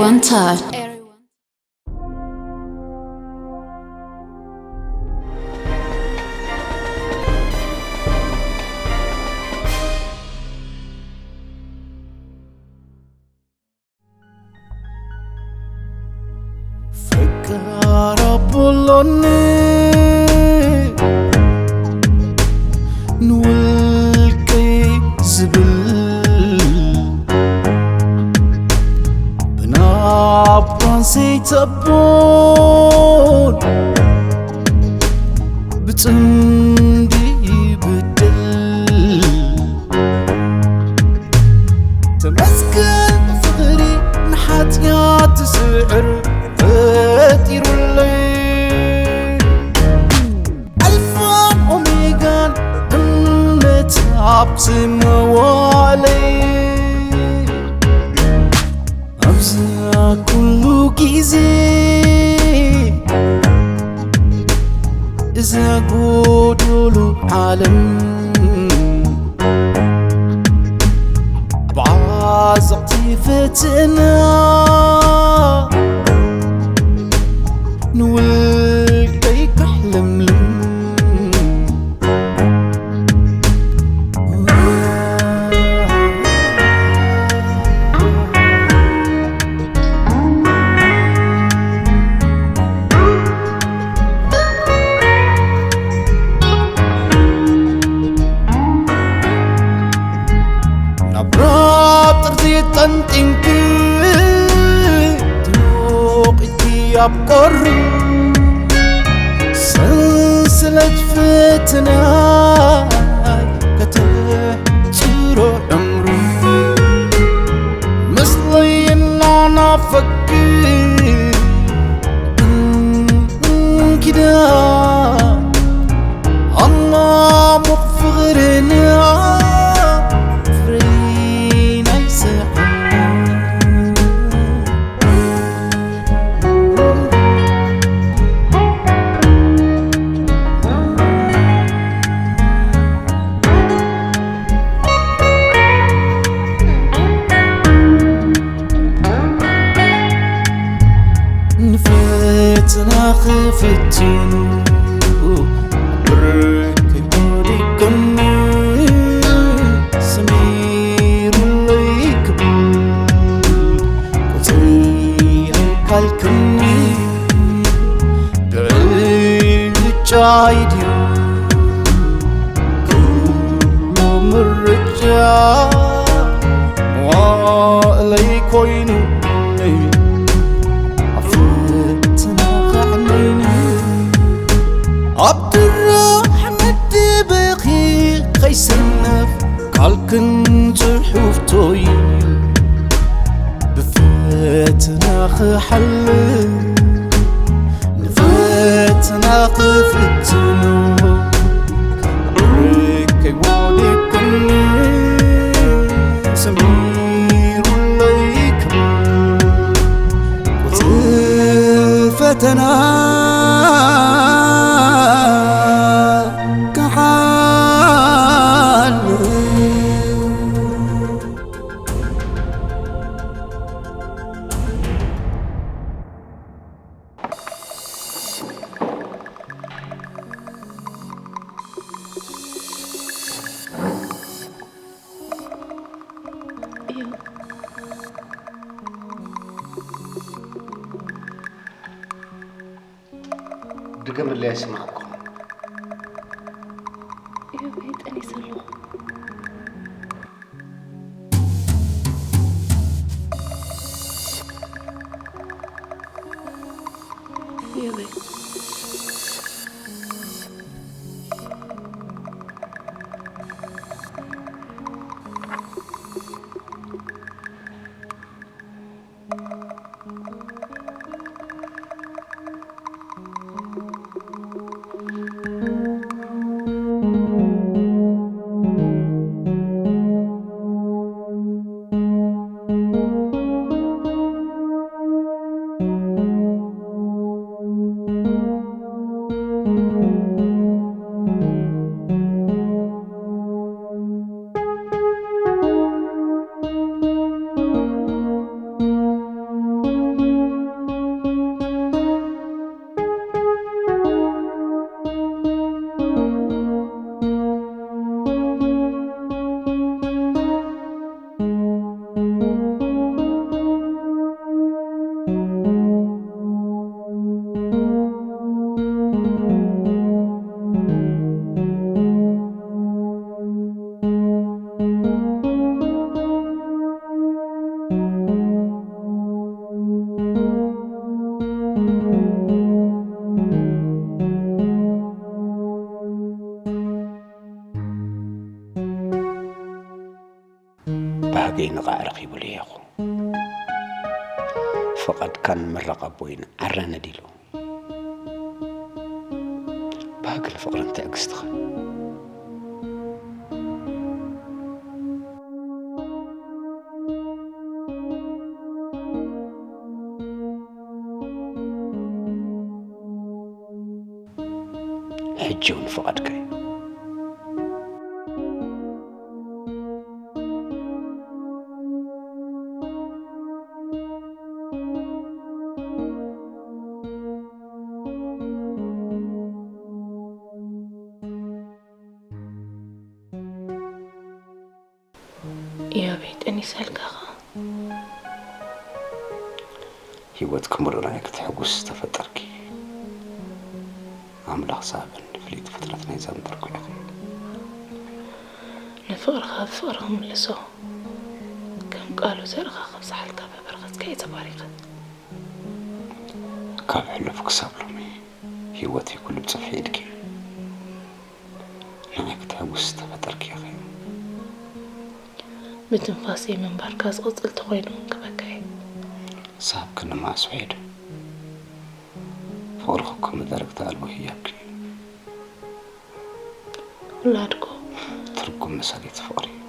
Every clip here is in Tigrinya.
One time. ፈቃር ኣቦሎኒ ንውልቀይ ዝብል ብናባን ዘይተቦን ብጽምዲ ይብድል። ተመስገን ፍቕሪ ንሓጢኣት ዝስዕር ፈጢሩለይ። ኣልፋን ኦሜጋን እምነት ኣብ ዝመዋለይ። ኣብዚ ኩሉ ግዜ እዛ ጎዶሎ ዓለም ብዓዘቕቲ ፈተና ንውልቀይ ካሕለምልም። ናብ ራብ ጥርዚ ጠንጢንኪ ትሞቒኪ ኣብ ቁሪ ሰንሰለት ፈተና ከተሕጽሮ ዕምሩ ምስለይ እናናፈኪ እንኪዳ ኣማሙቕ ፍቕርና ፍሬ ናይ ስሕና። ንፈተና ክፍትኑ ብርክ ወዲቅኒ ሰሚሩለይ ክብል ቁፅሪ ኣይካልክኒ ብዕጫይ ድዩ ኩሉ ምርጫ መዋእለይ ኮይኑ ኣብ ፈተና ከዕነይኒ ኣብ ድራሕ መደበኺ ከይሰነፍ ቃልክን ጽሑፍቶይ ብፈተና ክሓልፍ ንፈተና ክፍትኑ ርቀይ ወዲቅኒ ሰሚሩለይ ክብል ቁጽሪ ፈተና ክሓልፍ። ድገምለይ ኣይስማዕኩን። እዮበይ ጠኒሰ ኣለኹ። እዮበይ ኣገይ ንቓዕ ረኺቡ ለያኹ። ፍቓድካን ምረቓ ኣቦይን ዓረ ነዲሉ። ባህጊ ንፍቕርን ትዕግስትኻን። ሕጂ እውን ፍቓድካ እዩ። ኢዮበይ፣ ጠኒሰልካ ኸ? ህይወትኪ ምሉእ ናይ ክተሕጉስ ዝተፈጠርኪ፣ ኣምላኽ ዝሃበኒ ፍልይቲ ፍጥረት ናይዛ ምድር እኮ ኢኺ። ንፍቕርኻ ብፍቕሪ ክምልሶ፣ ከም ቃሉ ዘርእኻ ከብዝሓልካ ብበረኸትካ እየ ተባሪኸ። ካብ ሕሉፍ ክሳብ ሎሚ ህይወተይ ኩሉ ብጽፍሒ ኢድኪ። ንዓይ ክተሐጉስ ዝተፈጠርኪ ኢኺ። ብትንፋሰይ ምንባርካ ዝቕጽል ተኾይኑ ክበካ እየ። ሳብ ክንመኣስ ውሒዱ። ፍቕርኺ እኮ መዳርግቲ ኣልቦ ህያብኪ እዩ። ውላድኮ ትርጉም መሳሊት ፍቕሪ እዩ።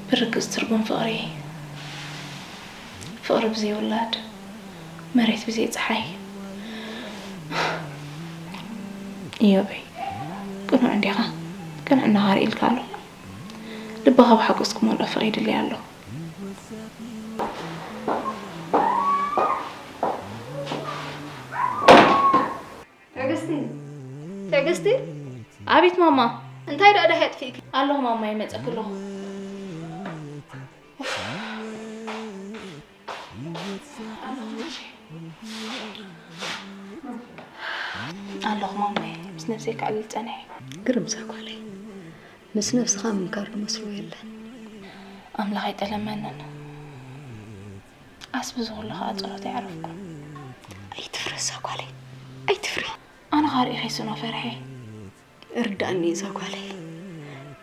ብርግጽ ትርጉም ፍቕሪ፣ ፍቕሪ ብዘይ ውላድ፣ መሬት ብዘይ ጸሓይ። ኢዮበይ፣ ቅኑዕ እንዲኻ፣ ቅንዕናኻ ርኢልካ ኣሎ። ልብኻ ብሓጎስ ክመልኦ ፍቒድለይ ኣሎ። ትዕግስቲ፣ ትዕግስቲ፣ ኣቤት ማማ። እንታይ ደኣ ደሃይ ኣጥፊእኪ? ኣለኹ ማማ፣ ይመጸኪ ኣለኹ። ኣለኹ ማማይ፣ ምስ ነብሰይ ከዕልል ጸኒሐ። ግርም እዛ ጓለይ፣ ምስ ነብስኻ ምንካር ዝመስሎ የለን። ኣምላኽ ኣይጠለመንን። ኣስ ብዚ ኩሉ ኸኣ ጸሎት ኣይዓረፍኩን። ኣይትፍሪ እዛ ጓለይ፣ ኣይትፍሪ። ኣነ ኸኣ ርኢኸ ይስእኖ ፈርሐ። እርዳእኒ እዛ ጓለይ።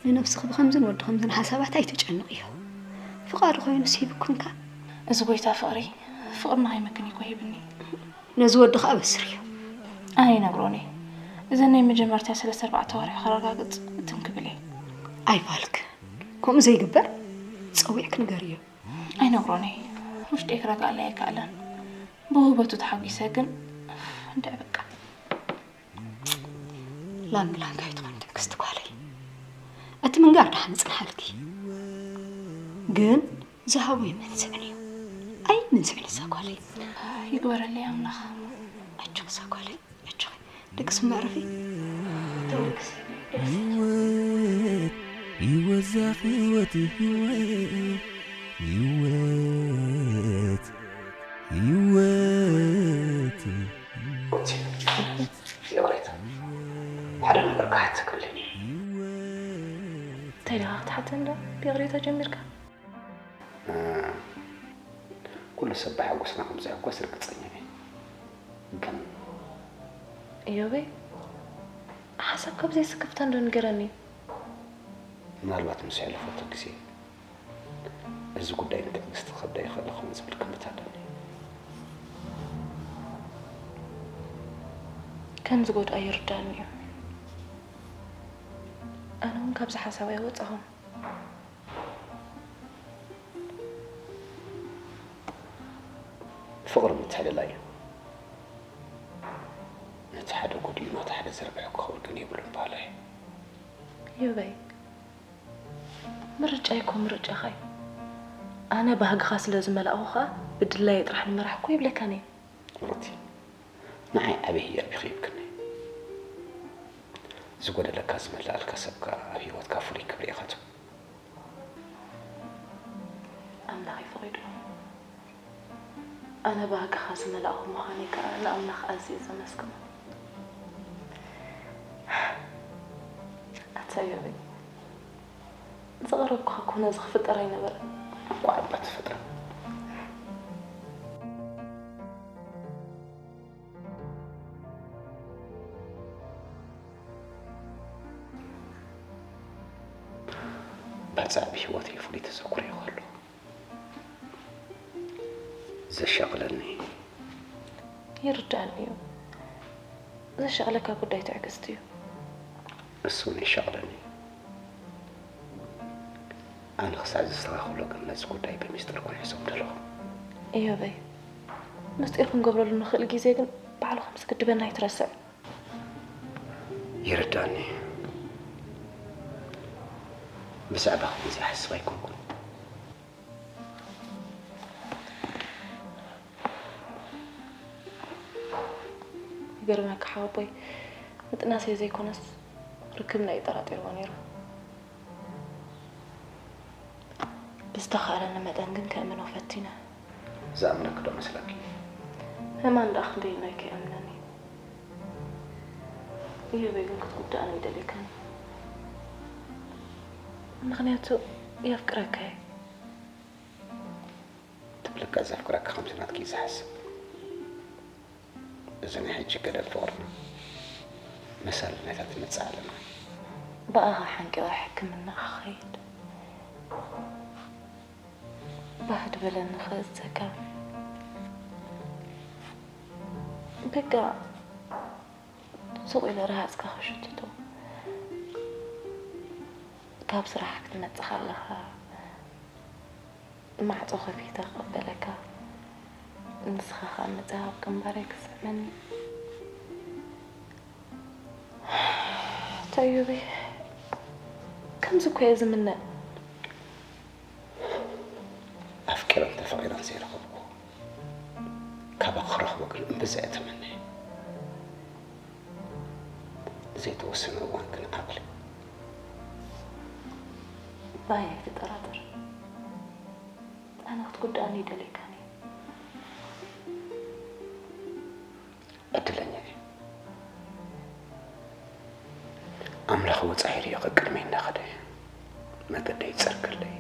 ንነብስኺ ብኸምዝን ወዲ ኸምዝን ሓሳባት ኣይትጨንቕዮ። ፍቓዱ ኮይኑስ ሂብኩንካ። እዚ ጎይታ ፍቕሪ፣ ፍቕርና ከይመክን እዩ እኮ ሂብኒ። ነዚ ወዲ ኸኣ በስርዮ። ኣነ ይነግሮን እየ። እዘን ናይ መጀመርታ ሰለስተ ኣርባዕተ ወርሒ ከረጋግጽ ትም ክብል እየ። ኣይፋልክ። ከምኡ ዘይግበር ጸዊዕክ ንገርዮ። ኣይነግሮን እየ። ውሽጠይ ክረግኣለይ ኣይከኣለን። ብውህበቱ ተሓጒሰ ግን እንድዒ በቃ። ላንግ ላንግ ኣይትኾን ትዕግስቲ ጓለይ። እቲ ምንጋር ደሓን ይጽንሓልኪ። ግን ዝሃቦ ይመንስዕን እዩ። ኣይመንስዕን እዛ ጓለይ። ይግበረለይ ኣምላኽ። ኣጆኺ እዛ ጓለይ፣ ኣጆኺ። ደቂ ስማ ዕረፊ። ህይወት፣ ህይወት ዛኽ ህይወት፣ ህይወት፣ ህይወት፣ ህይወት። ይቕሬታ፣ ሓደ ነገር ክሓተክልኝ። እንታይ ደኣ ክትሓተኒ ዶ? ብይቕሬታ ጀሚርካ? እ፣ ኩሉ ሰብ ብሓጎስና ከም ዝሕጎስ ርግጸኛ እየ። ግን እዮበይ፣ ሓሳብካ ብዘይ ስክፍታ እንዶ ንገረኒ። ምናልባት ምስ የሕለፈቶ ግዜ እዚ ጉዳይ ንትዕግስቲ ክኸብዳ ይኽእል ይኸውን ዝብል ግምት ኣለኒ። ከም ዝጎድኣ ይርዳእኒ እዩ። ኣነ እውን ካብዚ ሓሳብ ኣይወጻኹን። ፍቕሪ ምትሕልላይ እዩ። ነቲ ሓደ ጎዲኡ ነቲ ሓደ ዘርብሖ ክኸውን ግን የብሉን በሃላይ። እዮበይ፣ ምርጫይ እኮ ምርጫኻ እዩ። ኣነ ባህግኻ ስለ ዝመላእኹ ኸኣ ብድላየ ጥራሕ ንመራሕኩ ይብለካን እየ። ሩቲ፣ ንዓይ ዓቢ ህያብ ኢኺ ሂብክኒ። ዝጎደለካ ዝመልኣልካ ሰብ ከኣ ኣብ ህይወትካ ፍሉይ ክብሪ ኢኻ ትህቦ። ኣምላኽ እዩ ፈቒዱ። ኣነ ባህግኻ ዝመላእኹ ምዃነይ ከኣ ንኣምላኽ ኣዝየ ዘመስግኖ። ኣታ እዮበይ፣ ዝቐረብኩኻ እኮ ነዚ ክፍጠር ኣይነበረን። እንኳዕ እባ ተፈጥረ። ኣጻዕቢ ህይወተይ ፍሉይ ተዘክሮ ይኸሎ። ዘሻቕለኒ። ይርዳእኒ እዩ። ዘሻቕለካ ጉዳይ ትዕግስቲ እዩ። እሱ እውን የሻቕለኒ። ኣነ ክሳዕ ዘስተኻኽሎ ግን ነዚ ጉዳይ ብሚስጥር ክውሕሶም ደለኹ። እዮበይ፣ ምስጢር ክንገብረሉ ንኽእል ግዜ ግን ባዕሉ ከም ዝግድበና ኣይትረስዕ። ይርዳኒ። ብዛዕባ ኸምዚ ይሓስብ ኣይኮንኩን። ይገርመካ ሓወቦይ፣ ምጥናሰይ ዘይኮነስ ርክብና እዩ ጠራጢርዎ ነይሩ። ብዝተኻእለኒ መጠን ግን ከእምኖ ፈቲነ። ዝኣምነኪ ዶ መስለኪ? ህማን ደኣ ክንደየናይ ከይኣምነኒ። ይህበይ ግን ክትጉዳእኒ ኣይደልየካን። ምኽንያቱ የፍቅረካ እየ። ትብለካ ዘፍቅረካ ከምቲ ናትኪ ዝሓስብ። እዚ ናይ ሕጂ ገደል ፍቕርና መሳልነታት ይመጽእ ኣለና። ብኣኻ ሓንቂቐ ሕክምና ክኸይድ። ባህ ድበለኒ ክእዘካ። በቃ ሱቕ ኢለ ረሃጽካ ክሽትቶ። ካብ ስራሕ ክትመጽእ ከለኻ ማዕጾ ከፊተ ክቕበለካ። ንስኻ ኸኣ መጺኻ ኣብ ግንባረይ ክስዕመኒ። ተዩበይ፣ ከምዚ እኮ እየ ዝምነ። ኣፍቂረን ተፈቒረን ዘይረኸብኩ፣ ካባኺ ክረኽቦ ግን እምብዛ እየ ተመንየ። ንዘይተወሰነ እዋን ግን ዓቕሊ። ባይ ኣይትጠራጠር። ኣነ ክትጉድኣኒ ኣይደልየካን እየ። ዕድለኛ እየ። ኣምላኽ ወጻኢ ርእዩ ቅድመይ እናኸደ መገደይ ይጸርገለይ።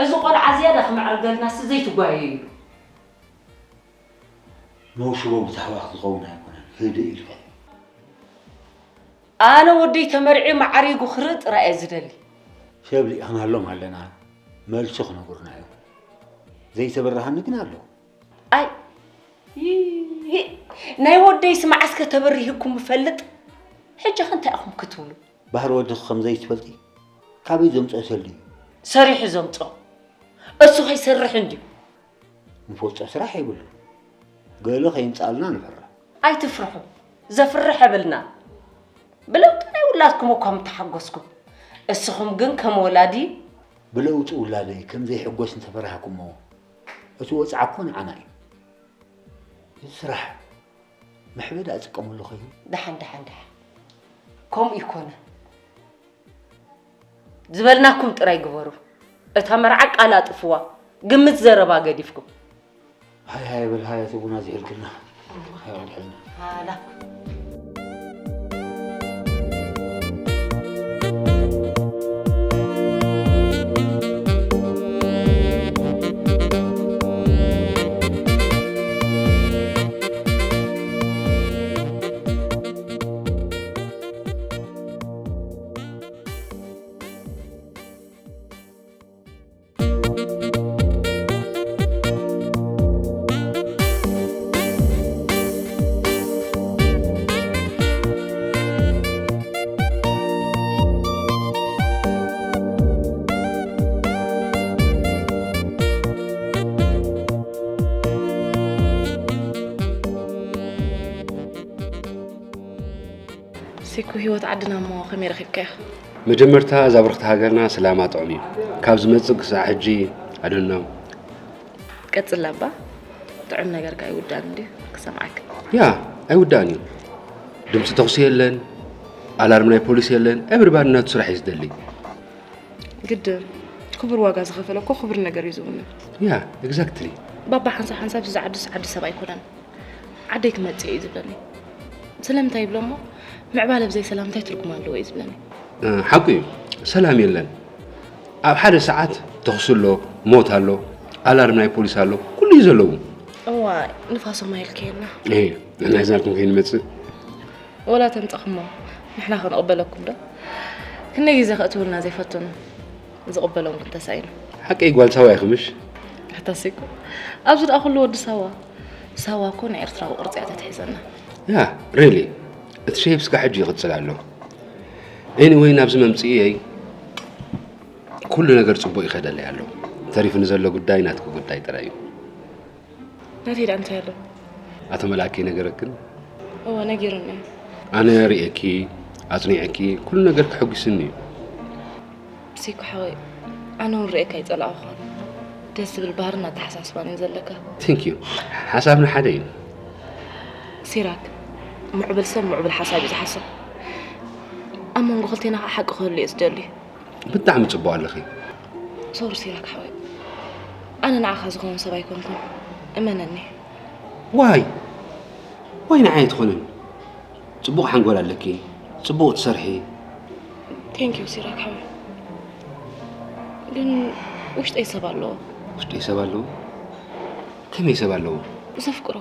እዚ ቆልዓ ዝያዳ ክምዕርገልና ሲ ዘይትጓየዩ። መውሽቦ ብታሕዋኽ ዝኸውን ኣይኮነን፣ ህድእ ኢልካ። ኣነ ወደይ ተመርዕዩ መዓሪጉ ክርኢ ጥራይ እየ ዝደሊ። ሰብ ልኢኽናሎም ኣለና፣ መልሲ ክነግሩና እዮም። ዘይተበራሃኒ ግን ኣሎ። ኣይ፣ ይሂ፣ ናይ ወደይስ መዓስከ ተበሪህኩም እፈልጥ? ሕጂ ኸ እንታይ ኢኹም ክትብሉ? ባህሪ ወድኺ ከም ዘይትፈልጢ ካበይ ዘምጽኦ ሰልዲ እዩ? ሰሪሑ ዘምጽኦ። እሱ ከይሰርሕ እንድዩ። ንፈልጦ ስራሕ የብሉ። ገለ ከይምጻልና ንፈርሕ። ኣይትፍርሑ። ዘፍርሕ የብልና። ብለውጢ ናይ ውላድኩም እኳ ምተሓጎስኩም። እስኹም ግን ከም ወላዲ ብለውጢ ውላደይ ከም ዘይሕጎስ እንተፈራህኩሞ፣ እቲ ወጽዓ እኮ ንዓና እዩ። እዚ ስራሕ መሕበዲ ኣጥቀመሉ ኸይኑ። ደሓን፣ ደሓን፣ ደሓን። ከምኡ ይኮነ። ዝበልናኩም ጥራይ ግበሩ። እታ መርዓ ቃል ኣጥፍዋ። ግምት ዘረባ ገዲፍኩም። ሃይ፣ ሃይ፣ በል፣ ሃይ፣ እቲ ቡና ዝሒልክልና። ሃይ፣ ኣድሕልና። ሃላ። ሲኩ፣ ህይወት ዓድና እሞ ከመይ ረኺብካያ? መጀመርታ እዛ ብርኽቲ ሃገርና ሰላማ ጥዑም እዩ። ካብ ዝመጽእ ክሳዕ ሕጂ ኣደኖ። ቀጽል ኣባ፣ ጥዑም ነገርካ ኣይውዳእን እንድዩ ክሰምዓካ። ያ፣ ኣይውዳእን እዩ። ድምፂ ተኹሲ የለን፣ ኣላርም ናይ ፖሊስ የለን፣ ኤቨሪባዲ ናቱ ስራሕ እዩ ዝደሊ። ግድን፣ ክቡር ዋጋ ዝኸፈለ እኮ ክቡር ነገር እዩ ዝውንን። ያ፣ ኤግዛክትሊ። ባባ ሓንሳብ ሓንሳብ እዚ ዓዲ ዓዲ ሰብ ኣይኮነን። ዓደይ ክመጽእ እዩ ዝብለኒ። ስለምንታይ ይብሎ እሞ፣ ምዕባለ ብዘይ ሰላም እንታይ ትርጉም ኣለዎ እዩ ዝብለኒ። እ፣ ሓቁ እዩ። ሰላም የለን። ኣብ ሓደ ሰዓት ተኹሲ ኣሎ፣ ሞት ኣሎ፣ ኣላርም ናይ ፖሊስ ኣሎ፣ ኩሉ እዩ ዘለዉ። እዋ፣ ንፋሶም ኣይልከየና። እየ፣ ንሕና ሒዝናልኩም ከይንመጽእ። ወላ ተምጻኹሞ፣ ንሕና ክንቕበለኩም ዶ? ክንደይ ግዜ ከእትውልና ዘይፈተኑ፣ ዝቕበሎም ግን ተሳኢኑ። ሓቀይ ጓል ሳዋ ኢኺ ምሽ? ኣታ ሲኮ፣ ኣብዚ ደኣ ኩሉ ወዲ ሳዋ። ሳዋ እኮ ናይ ኤርትራዊ ቅርጺ እያ ተትሒዘና። ያ፣ ሪሊ። እቲ ሼፕ እስካብ ሕጂ ይቕጽል ኣሎ። ኤኒወይ፣ ናብዚ መምጽኢየይ ኩሉ ነገር ጽቡቕ ይኸደለይ ኣሎ። ተሪፉኒ ዘሎ ጉዳይ ናትኪ ጉዳይ ጥራይ እዩ። ናተይ ደኣ እንታይ ኣሎ? ኣቶ መልኣከ ይነገረክን? እወ፣ ነጊሩኒ እዩ። ኣነ ርእየኪ፣ ኣጽኒዐኪ፣ ኩሉ ነገር ከሐጒስኒ እዩ። ሲኮ ሓወይ፣ ኣነ እውን ርእየካ ኣይጸላእኹን። ደስ ዝብል ባህርን ኣተሓሳስባን እዩ ዘለካ። ቴንክ ዩ። ሓሳብና ሓደ እዩ። ሲራክ፣ ምዕብል ሰብ ምዕብል ሓሳብ እዩ ዝሓስብ። ኣብ መንጎ ክልቴና ከዓ ሓቂ ክህሉ እየ ዝደሊ። ብጣዕሚ ጽቡቕ ኣለኺ። ሶሪ ሲራክ ሓወይ፣ ኣነ ንዓኻ ዝኸውን ሰብ ኣይኮንኩን። እመነኒ። ዋይ? ዋይ ንዓይ ኣይትኾንን። ጽቡቕ ሓንጎል ኣለኪ። ጽቡቕ ትሰርሒ። ቴንክ ዩ ሲራክ ሓወይ። ግን ውሽጠይ ሰብ ኣለዎ። ውሽጠይ ሰብ ኣለዎ? ከመይ ሰብ ኣለዎ? ዘፍቅሮ፣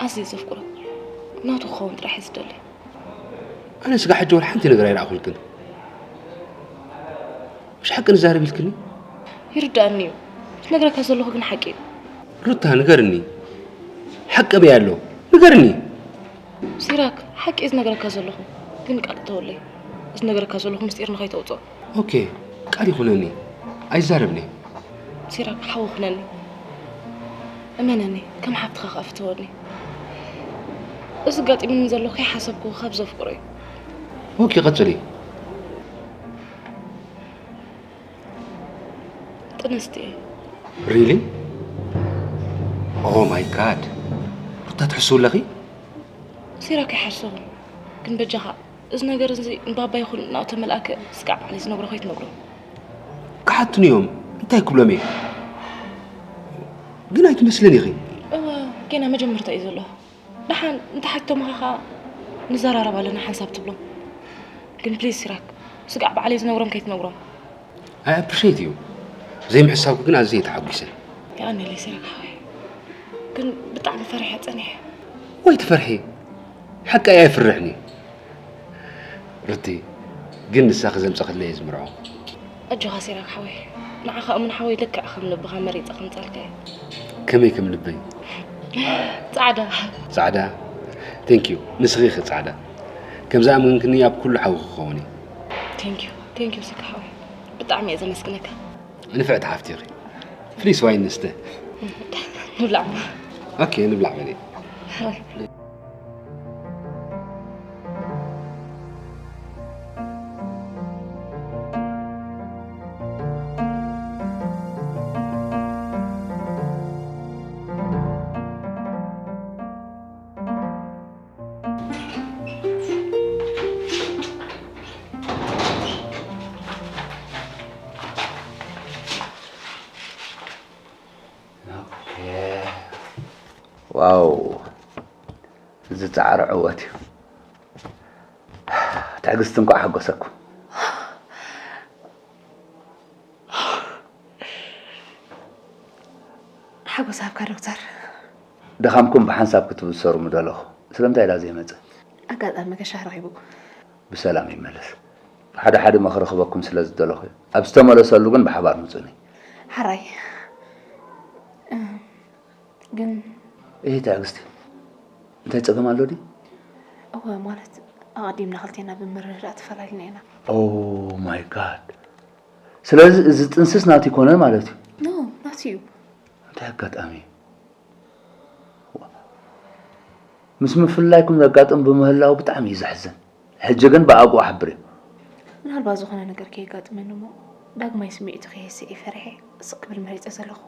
ኣዝየ ዘፍቅሮ፣ ናቱ ክኸውን ጥራሕ እየ ዝደሊ። ኣነ ስጋ ሕጂ ወላ ሓንቲ ነገር ኣይረኣኹልክን። ምሽ ሓቂ ንዛረብ ኢልክኒ? ይርዳእኒ እዩ። ዝነግረካ ዘለኹ ግን ሓቂ እዩ። ሩታ፣ ንገርኒ። ሓቂ በይ ኣሎ። ንገርኒ። ሲራክ፣ ሓቂ እዩ ዝነግረካ ዘለኹ። ግን ቃል እተወለይ። ዝነግረካ ዘለኹ ምስጢር ንኸይተውፅኦ። ኦኬ፣ ቃል ይኹነኒ። ኣይዛረብኒ። ሲራክ፣ ሓው ኩነኒ። እመነኒ፣ ከም ሓፍትኻ ከኣ ፍተወኒ። እዚ ኣጋጢሙኒ ዘሎ ከይሓሰብኩ ካብ ዘፍቅሮ እዩ። ኦኬ፣ ቀጽሊ። ጥንስቲ እየ። ሪሊ? ኦ ማይ ጋድ። ሩታ፣ ትሕስው ኣለኺ? ሲራክ ኣይሓስኹን። ግን በጃኻ፣ እዚ ነገር እዚ ንባባ ይኹን ንኣቶ መልኣከ ስጋዕ ባዕለይ ዝነግሮ ከይትነግሮ። ክሓቱኒ እዮም። እንታይ ክብሎም እየ? ግን ኣይትመስልን ኢኺ። እወ፣ ገና መጀመርታ እዩ ዘሎ። ደሓን እንተሓቶምኻ ኸኣ ንዘራረብ ኣለና ሓንሳብ ትብሎም። ግን ፕሊዝ ሲራክ፣ ስጋዕ ባዕለይ ዝነግሮም ከይትነግሮም። ኣይ ኣፕሪሼት እዩ። ዘይምሕሳብኩ ግን ኣዝየ ተሓጒሰ። የቐንየለይ ሲራክ ሓወይ። ግን ብጣዕሚ ፈሪሐ ጸኒሐ። ወይ ትፈርሒ? ሓቂ ኣየፍርሕን እዩ። ሩቲ፣ ግን ንሳኺ ዘምጸኽለይ እየ ዝምርዖ። ኣጆኻ ሲራክ ሓወይ። ንዓኻ እሙን ሓወይ ልክዕ ከም ልብኻ መሪጸ ከምጸልካ እየ። ከመይ ከም ልበይ? ጻዕዳ። ጻዕዳ? ቴንክ ዩ። ንስኺ ኢኺ ጻዕዳ። ከም ዝኣመንክኒ ኣብ ኩሉ ሓዊ ክኸውን እየ። ቴንክ ዩ። ቴንክ ዩ ሲካ ሓወይ። ብጣዕሚ እየ ዘመስግነካ። ንፍዕቲ ሓፍቲ ኢኺ። ፕሊስ ዋይን ንስተ። ንብላዕ እሞ። ኦኬ፣ ንብላዕ በሊ። ኦኬ። ዋው፣ እዚ ጻዕሪ ዕወት እዩ። ትዕግስቲ እንኳዕ ሓጎሰኩም። ሓጎስ ሃብካ ዶክተር። ድኻምኩም ብሓንሳብ ክትብሰሩ ምደለኹ። ስለምንታይ ኢላ ዘይመጸ? ኣጋጣሚ ገሻ ረኺቡ። ብሰላም ይመለስ። ሓደ ሓደ መኽሪ ክበኩም ስለ ዝደለኹ እዩ። ኣብ ዝተመለሰሉ ግን ብሓባር ምጹኒ። ሓራይ። እም፣ ግን እህ፣ ትዕግስቲ፣ እንታይ ጸገም ኣሎ ድዩ? እወ፣ ማለት ኣቐዲምና ክልቴና ብምርድዳእ ተፈላሊና ኢና። ኦ ማይ ጋድ። ስለዚ እዚ ጥንስስ ናቱ ይኮነ ማለት እዩ? ኖ፣ ናቱ እዩ። እንታይ ኣጋጣሚ? ምስ ምፍልላይኩም ዘጋጥም ብምህላው ብጣዕሚ እዩ ዘሕዝን። ሕጂ ግን ብኣግኡ ኣሕብርዮ። ምናልባት ዝኾነ ነገር ከየጋጥመኒ እሞ ዳግማይ ስምዒቱ ከየስእ እየ ፈሪሐ ስቕ ክብል መሪጸ ዘለኹ።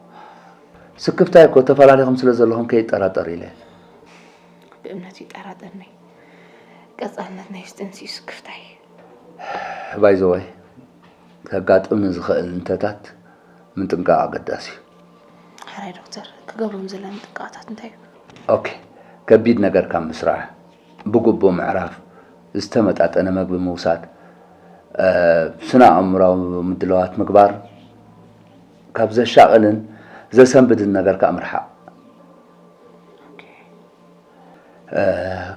ስክፍታይ እኮ ተፈላለኹም ስለ ዘለኹም ከይጠራጠር ኢለ። ብእምነቱ ይጠራጠርኒ። ቀጻልነት ናይ ውሽጥንሲ እዩ ስክፍታይ። ባይ ዘ ወይ፣ ከጋጥም ንዝኽእል እንተታት ምጥንቃቕ ኣገዳሲ እዩ። ሕራይ ዶክተር፣ ክገብሮም ዘለኒ ጥንቃቐታት እንታይ እዩ? ኦኬ፣ ከቢድ ነገር ካብ ምስራሕ ብግቡእ ምዕራፍ፣ ዝተመጣጠነ መግቢ ምውሳድ፣ እ፣ ስነ ኣእምራዊ ምድላዋት ምግባር ካብ ዘሻቕልን ዘሰንብድን ነገር ከዓ ምርሓቕ። እ፣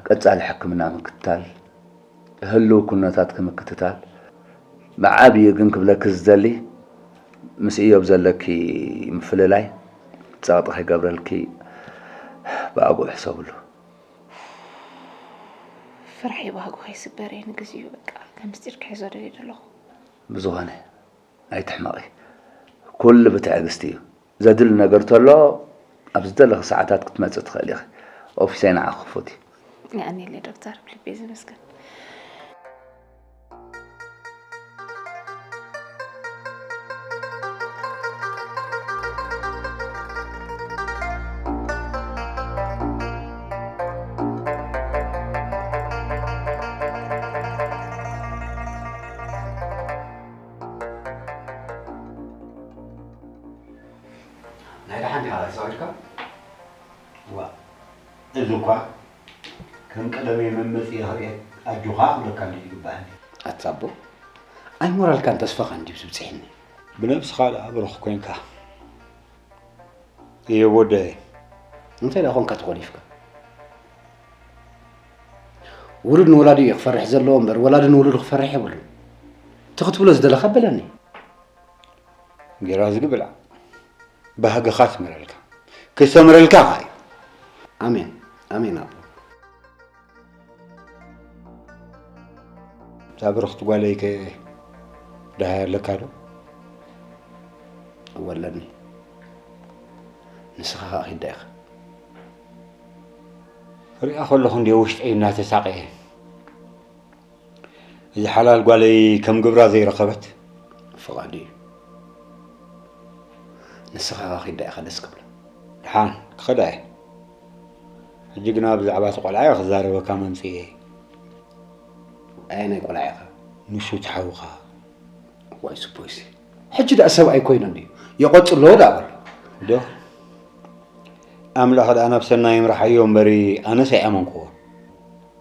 ቀጻሊ ሕክምና ምክትታል፣ ህልው ኩነታትኪ ምክትታል፣ ብዓብዩ ግን ክብለኪ ዝደሊ፣ ምስ እዮብ ዘለኪ ምፍልላይ ጸቕጢ ከይገብረልኪ ብኣግኡ ሕሰብሉ። ፍርሒ ባህጉ ከይስበር እየ ንግዚኡ በቃ ከም ምስጢር ክሕዞ ደልየ ዘለኹ። ብዝኾነ ኣይትሕመቒ፣ ኩሉ ብትዕግስቲ እዩ። ዘድሊ ነገር ተሎ ኣብ ዝደለኺ ሰዓታት ክትመጽእ ትኽእሊ ኢኺ። ኦፊሰይ ንዓኺ ክፉት እዩ። የቐንየለይ ዶክተር፣ ብልቢ እየ ዘመስግን። ናይ ደሓን ዲኻ ተዛዊድካ? ዋ፣ እዚ እኳ ከም ቀደመይ መመጽኢ ክርእየክ ኣጆኻ ክብለካ እንድዩ ዝግባኣኒ። ኣታ ኣቦ፣ ኣይሞራልካን ተስፋኻን ድዩ ዝብጽሐኒ? ብነብስኻ ደኣ ብሩኽ ኮንካ። እየ ወደይ። እንታይ ደኣ ኮንካ ተኾሊፍካ? ውሉድ ንወላዲኡ እዩ ክፈርሕ ዘለዎ እምበር ወላዲ ንውሉዱ ክፈርሕ የብሉን። እቲ ክትብሎ ዝደለኻ በለኒ። እንጌራ ዝግብላ ባህግኻ ክሰምረልካ ክሰምረልካ ኸኣ እዩ። ኣሜን ኣሜን ኣቦ። እዛ ብርኽቲ ጓለይከ ደሃይ ኣለካ ዶ? እወ ኣለኒ። ንስኻ ኸኣ ኺዳ ኢኻ። ሪኣ ከለኹ እንድየ ውሽጠይ እናተሳቐየ። እዚ ሓላል ጓለይ ከም ግብራ ዘይረኸበት። ፍቓዱ እዩ። ንስኻ ኸኣ ኺዳ ኢኻ ደስ ክብላ። ደሓን ክኸዳ እየ። ሕጂ ግና ብዛዕባ እቲ ቖልዓ እየ ክዛረበካ መምጺኤ። ኣየናይ ቖልዓ ኢኻ? ንሱ እቲ ሓውኻ። ዋይ ስፖይሲ። ሕጂ ደኣ ሰብኣይ ኮይኑ እንድዩ። የቖጽ ኣለዎ ደኣ በሎ። ዶ? ኣምላኽ ደኣ ናብ ሰናይ ይምርሓዮ እምበሪ ኣነስ ኣይኣመንክዎ።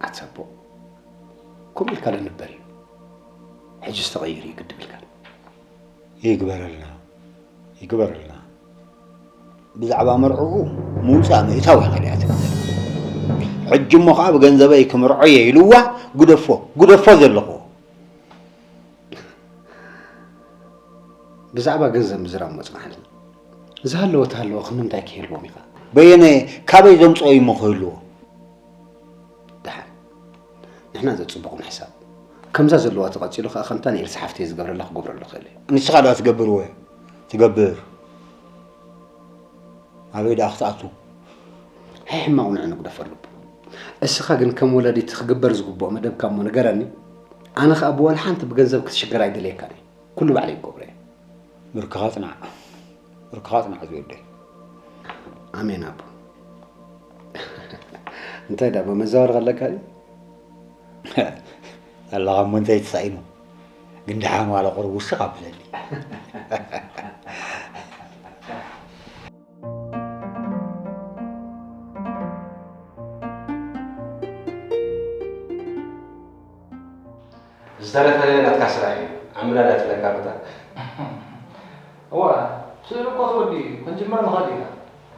ኣታ ኣቦ ከምኡ ኢልካ ዶ ንበር እዩ? ሕጅስ ተቐይሩ እዩ ግድም ኢልካ። ይግበረልና ይግበረልና። ብዛዕባ መርዕኡ ምውፃእ ምእታው እያ ከሊኣትና ዘላ። ሕጂ እሞ ከዓ ብገንዘበይ ክምርዖ እየ ኢልዋ ግደፎ ግደፎ ዘለኽዎ። ብዛዕባ ገንዘብ ምዝራብ እሞ ፅናሓልና። ዝሃለወ ተሃለወ ክምንታይ ክህልዎም ኢኻ? በየነ ካበይ ዘምፅኦ እዩ እሞ ክህልዎ? ደሓን ንሕና ዘፅቡቕ ንሕሳብ። ከምዛ ዘለዋ ተቐፂሉ ከዓ ከምታ ንኤልሳ ሓፍተይ ዝገብረላ ክገብረሉ ክእል እየ። ንስኻ ደኣ ትገብርዎ ትገብር። ኣበይ ደኣ ክትኣቱ? ኣይ ሕማቕ ንዑ ንግደፎ ኣሉቡ። እስኻ ግን ከም ወላዲ እቲ ክግበር ዝግብኦ መደብካ እሞ ንገረኒ። ኣነ ኸኣ ብወላ ሓንቲ ብገንዘብ ክትሽገር ኣይደልየካን እየ። ኩሉ ባዕለይ ክገብሮ እየ። ብርክኻ ጽናዕ። ብርክኻ ጽናዕ ዝወደይ። ኣሜን ኣቦ። እንታይ ደኣ መመዛወሪ ከለካ ድዩ? ኣለኻ እሞ እንታይ ተሳኢኑ? ግን ደሓን ዋላ ቁሩብ ውስኽ ኣብለኒ። ዝተረፈ ናትካ ስራሕ እዩ። ዓምብላ ዳትለካ በታ። እዋ ስእሊ እኮ ተወዲኡ እዩ። ክንጅምር ንኽእል ኢና።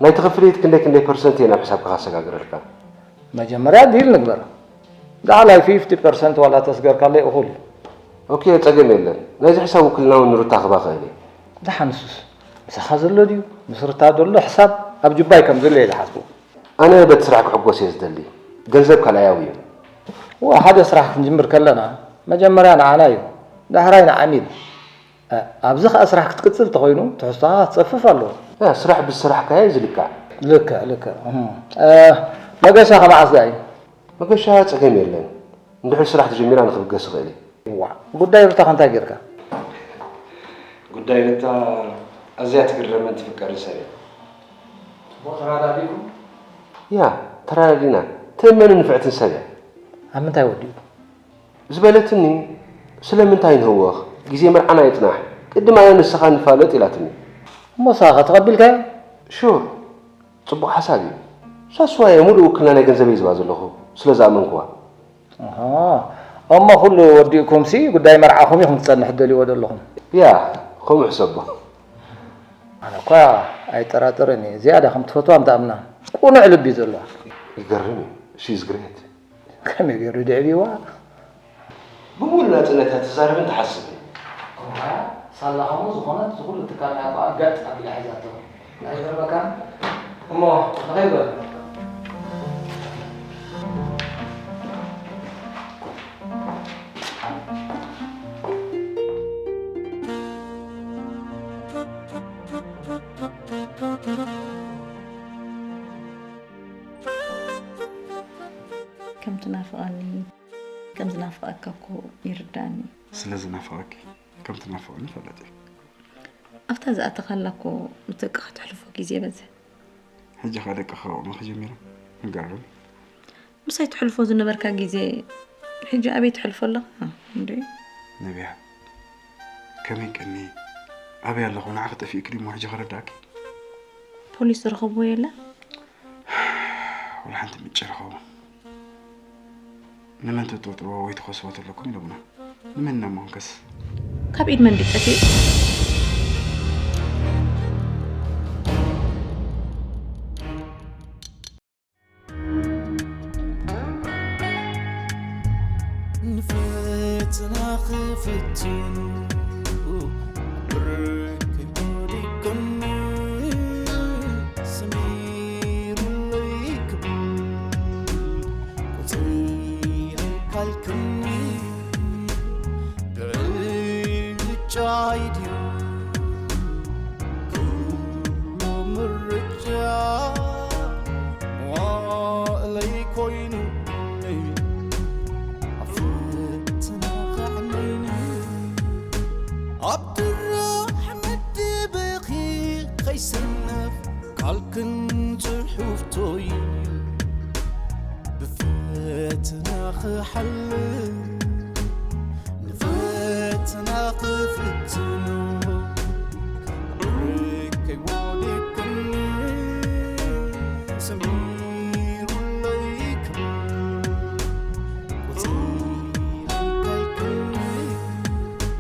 ናይቲ ክፍሊት ክንደይ ክንደይ ፐርሰንት እየ ናብ ሕሳብካ ከሰጋግረልካ? መጀመርያ ዲል ንግበር። ላዕላይ ፊፍቲ ፐርሰንት ዋላ ተስገርካለይ እኹል እዩ። ኦኬ ጸገም የለን። ናይዚ ሕሳብ ውክልና እውን ንሩታ ክባ ክእል እየ። ደሓን ንሱስ ምሳኻ ዘሎ ድዩ? ምስ ሩታ ዘሎ ሕሳብ ኣብ ጁባይ ከም ዘሎ እየ ዝሓስቦ። ኣነ በቲ ስራሕ ክሕጎስ እየ ዝደሊ። ገንዘብ ካልኣያዊ እዩ። እወ ሓደ ስራሕ ክንጅምር ከለና መጀመርያ ንዓና እዩ ዳሕራይ ንዓሚል። ኣብዚ ከኣ ስራሕ ክትቅጽል ተኾይኑ ትሕዝቶኻ ክጸፍፍ ኣለዎ። ስራሕ ብዝሰራሕካዮ እዩ ዝልካዕ። ልክዕ ልክዕ። መገሻ ከ መዓስ ደኣ እዩ? መገሻ ጸገም የለን። እንድሕር ስራሕ ተጀሚረ ኣነ ክብገስ እኽእል እየ። ዋእ ጉዳይ ሩታ ከ እንታይ ጌርካ? ጉዳይ ሩታ ኣዝያ ትግረምን ትፍቀርን ሰብ እያ። ጽቡቕ ተረዳዲእኩም? እያ ተረዳዲእና። ትእመንን ንፍዕትን ሰብ እያ። ኣብ ምንታይ ወዲኡ? ዝበለትኒ ስለምንታይ ንህወኽ ግዜ መርዓና ይጽናሕ ቅድም ኣነ ንስኻ ንፋለጥ ኢላትኒ። እሞ ንስኻ ከ ተቐቢልካዮ? ሹር ጽቡቕ ሓሳብ እዩ። ንሳስ ዋየ ሙሉእ ውክልና ናይ ገንዘበይ ዝባ ዘለኹ ስለ ዝኣመንክዋ። ኣሃ፣ እሞ ኩሉ ወዲእኩምሲ ጉዳይ መርዓኹም ኢኹም ክትጸንሕ ትደልይዎ ዘለኹም? ያ፣ ከምኡ ሕሰቦ። ኣነ እኳ ኣይጠራጠርን እየ፣ ዝያዳ ከም ትፈትዋ ምትኣምና። ቁኑዕ ልቢ እዩ ዘለዋ። ይገርም እዩ። She's great። ከመይ ገይሩ ደዕብይዋ? ብሙሉ ናጽነታ ትዛረብን ትሓስብን። ሳላ ከምኡ ዝኾነት ዝኹሉ ትካል ናይ ኣቦኣ ገጥ ኣቢላ ሒዛቶ። ኣይገርመካን? እሞ ንኸይድ በል። ከም ትናፍቐኒ ከም ዝናፍቐካ እኮ ይርዳእኒ። ስለ ዝናፍቐኪ ከም ትናፍቐኒ ይፈልጥ እየ። ኣብታ ዝኣተኻላ እኮ ምስ ደቅኻ ተሕልፎ ግዜ በዝሕ። ሕጂ ኸኣ ደቅኻ ከቕርቡኺ ጀሚሮም። ይገርም። ምሳይ ትሕልፎ ዝነበርካ ግዜ ሕጂ ኣበይ ትሕልፎ ኣለኻ እንዴ? ነቢያ፣ ከመይ ቀኒ ኣበይ ኣለኹ? ንዓኺ ጠፊእኪ ድዩ እሞ ሕጂ ከረዳእኪ? ፖሊስ ዝረኸብዎ የለ? ወላ ሓንቲ ምጭ ረኸቡ። ንመን ትጥርጥርዎ ወይ ትኸስዎ ተለኩም ኢሎምና። ንመን ኢና እሞ ክንከስ? ካብ ኢድ መን ድዩ ጠፊኡ? ንፈተና ክፍትኑ ብርክ ወዲቆም ሰሚሩለይ ክብል ቁጽሪ ካልክኒ ብዕጫይ ድዩ ኩሉ ምርጫ መዋእለይ ኮይኑ ኣብ ፈተና ከዕነይኒ ኣብ ድራሕ መደበኺ ከይሰነፍ ካልክን ጽሑፍቶይ ብፈተና ክሓልፍ